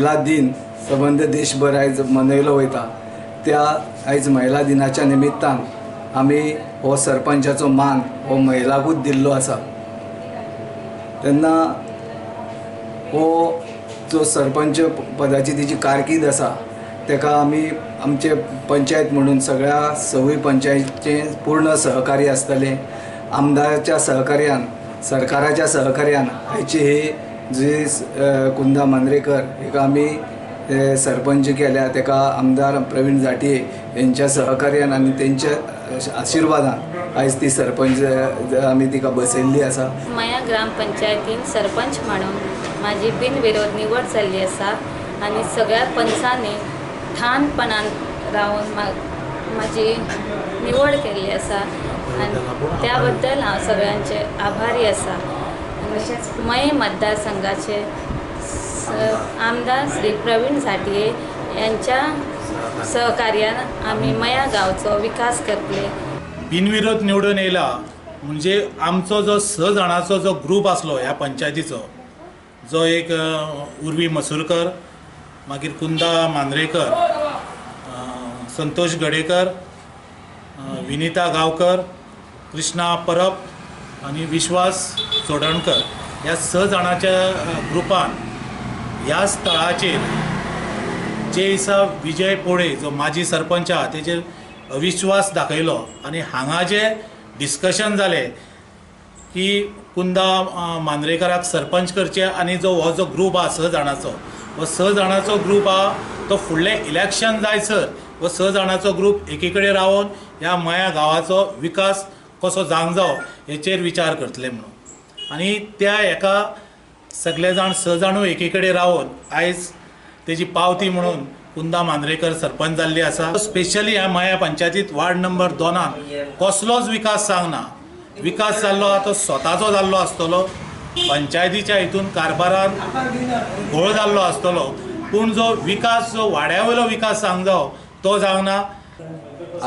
महिला दिन सबंद देशभर आयज मनयलो वयता। त्या आयज महिला दिनाच्या निमित्तान आमी हो सरपंचाचो मान हो महिलाकूच दिल्लो आसा। तेन्ना हो जो सरपंच पदाची तिची कारकीर्द आसा तेका आमी आमचे पंचायत म्हणून सगळ्या सवूय पंचायतीचे पूर्ण सहकार्य आसतलें। आमदाराच्या सहकार्यान, सरकाराच्या सहकार्यान आयची ही जी कुंदा मांद्रेकर हेका आमी सरपंच केल्या तेका आमदार प्रवीण झांट्ये हेंच्या सहकार्यान आनी तेंच्या आशिर्वादान आयज ती सरपंच आमी तिका बसयल्ली आसा। मया ग्रामपंचायतीन सरपंच म्हणून म्हाजी बिनविरोध निवड जाल्ली आसा आनी सगळ्या पंचांनी ठाणपणान रावन म्हाजी निवड केल्ली आसा आनी त्या बद्दल हांव सगळ्यांचे आभारी आसा। तशेंच मये मतदारसंघाचे आमदार श्री प्रवीण झांट्ये यांच्या सहकार्यान आमी मया गांवचो विकास करतले। बिनविरोध निवडून येयला म्हणजे आमचो जो 6 जाणांचो जो ग्रूप आसलो ह्या पंचायतीचो, जो एक उर्वी मसूरकर, मागीर कुंदा मांद्रेकर, संतोष गडेकर, विनिता गांवकर, कृष्णा परब आनी विश्वास चोडणकर, ह्या 6 जाणांच्या ग्रुपान ह्या स्थळाचेर जे दिसा विजय पोळे जो माजी सरपंच आहा तेजेर अविश्वास दाखयलो आनी हांगा जे डिस्कशन जालें की कुंदा मांद्रेकराक सरपंच करचे आनी जो हो जो ग्रूप आहा 6 जाणांचो, हो 6 जाणांचो ग्रूप आहा तो फुडलें इलेक्शन जायसर हो 6 जाणांचो ग्रूप एकी कडेन रावन ह्या मया गांवाचो विकास कसो जावंक जावो हेचेर विचार करतले म्हणून। आनी त्या एका सगळे जाण 6 जाणूय एकी कडेन रावन आयज तेजी पावती म्हणून कुंदा मांद्रेकर सरपंच जाल्ली आसा। स्पेशली ह्या मया पंचायतीत वार्ड नंबर 2 कसलोच विकास जावंक ना। विकास जाल्लो आहा तो स्वताचो जाल्लो आसतलो, पंचायतीच्या हितून कारभारान घोळ जाल्लो आसतलो, पूण जो विकास जो वाड्या वयलो विकास जावंक जावो तो जावंक ना।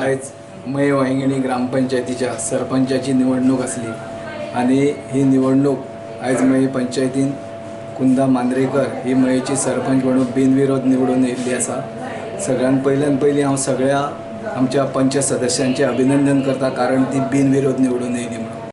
आयज मये वांयगिणी ग्रामपंचायतीच्या सरपंचाची निवडणूक आसली आनी ही निवडणूक आयज मये पंचायतीन कुंदा मांद्रेकर ही मयेची सरपंच म्हणून बिनविरोध निवडून येयल्ली आसा। सगळ्यान पयल्यान पयलीं हांव सगळ्या आमच्या पंच सदस्यांचें अभिनंदन करता, कारण ती बिनविरोध निवडून येयली।